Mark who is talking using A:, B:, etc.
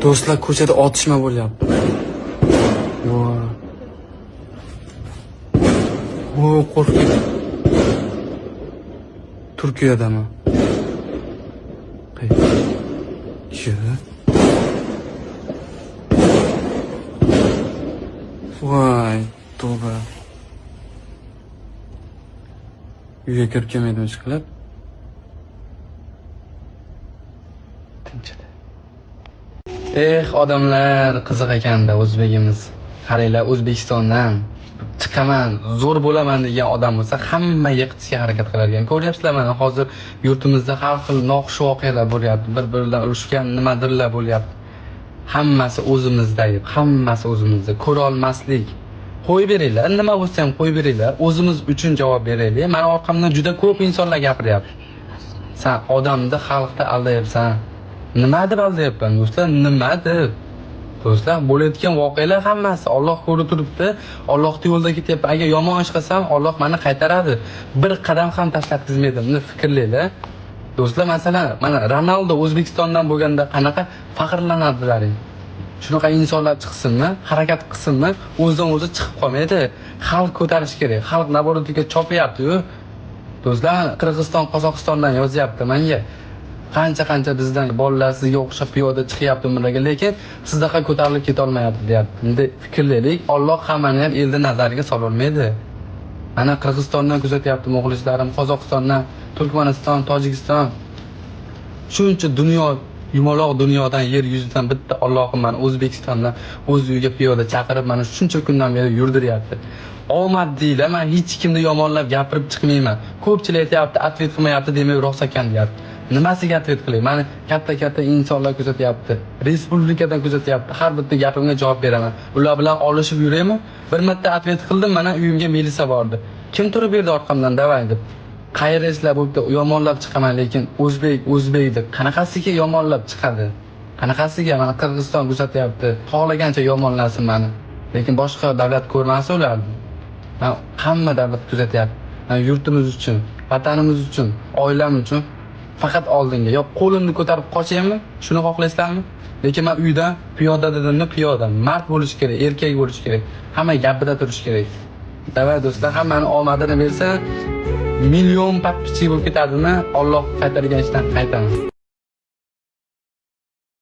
A: Do'stlar, ko'chada otishma bo'lyapti. Voy. Voy, qo'rqib. Turkiyadami? Qay? Voy, tavba. Uyga kirib kelmaydimi ishqilib? Tinchidi. Eh, odamlar, qiziq ekanda o'zbegimiz. Qaranglar, O'zbekistondan chiqaman, zo'r bo'laman degan odam bo'lsa, hamma yiqitishga harakat qilar ekan. Ko'ryapsizlar, mana hozir yurtimizda har xil noxush voqealar bo'lyapti, bir-biri bilan urushgan nimadirlar bo'lyapti. Hammasi o'zimizda ayb, hammasi o'zimizda. Ko'ra olmaslik. Qo'yib beringlar, nima bo'lsa ham qo'yib beringlar. O'zimiz uchun javob beraylik. Mani orqamdan juda ko'p insonlar gapiryapti. San odamni, xalqni aldayapsan. Nima deb aldayapman, do'stlar? Nima deb? Do'stlar, bo'layotgan voqealar hammasi Alloh ko'rib turibdi. Allohning yo'lida ketyapman. Agar yomon ish qilsam, Alloh meni qaytaradi. Bir qadam ham tashlatqizmaydi. Buni fikrlanglar. Do'stlar, masalan, mana Ronaldo O'zbekistondan bo'lganda qanaqa faxrlanardilaring. Shunaqa insonlar chiqsinmi, harakat qilsinmi, o'zidan o'zi chiqib qolmaydi. Xalq ko'tarish kerak. Xalq наоборот chopyapti-yu. Do'stlar, Qirg'iziston, Qozog'istondan yozyapti menga. Qancha-qancha bizdan bolalar sizga o'xshab piyoda chiqyapti umraga, lekin sizdaqa ko'tarilib ketolmayapti deyapti. Endi fikrlaylik, Alloh hammani ham elni nazariga sololmaydi. Mana Qirg'izistondan kuzatyapti muxlislarim, Qozog'istondan, Turkmaniston, Tojikiston. Shuncha dunyo, yumaloq dunyodan, yer yuzidan bitta Allohim mani O'zbekistondan o'z uyiga piyoda chaqirib, mana shuncha kundan beri yurdiryapti. Omad deylar, man hech kimni yomonlab gapirib chiqmayman. Ko'pchilik aytyapti, ответ qilmayapti, demak rost ekan deyapti. Nimasiga ответ qilay? Mani katta-katta insonlar kuzatyapti. Respublikadan kuzatyapti. Har bitta gapimga javob beraman. Ular bilan olishib yuraymi? Bir marta ответ qildim, mana uyimga milisa bordi. Kim turib berdi orqamdan, давай deb. Qayerda eslar bo'pti, yomonlab chiqaman, lekin o'zbek o'zbek deb qanaqasiga yomonlab chiqadi? Qanaqasiga? Mana Qirg'iziston kuzatyapti. Xohlagancha yomonlasin mani. Lekin boshqa davlat ko'rmasin ularni. Man hamma davlat kuzatyapti. Man yurtimiz uchun, vatanimiz uchun, oilam uchun faqat oldinga. Yo qo'limni ko'tarib qochaymi? Shuni xohlaysizlarmi? Lekin men uydan piyoda dedimmi, piyoda. Mard bo'lish kerak, erkak bo'lish kerak. Hamma gapida turish kerak. Давай do'stlar, hammani omadini bersa, million подписчик bo'lib ketadimi? Alloh qaytargan ishdan qaytaman.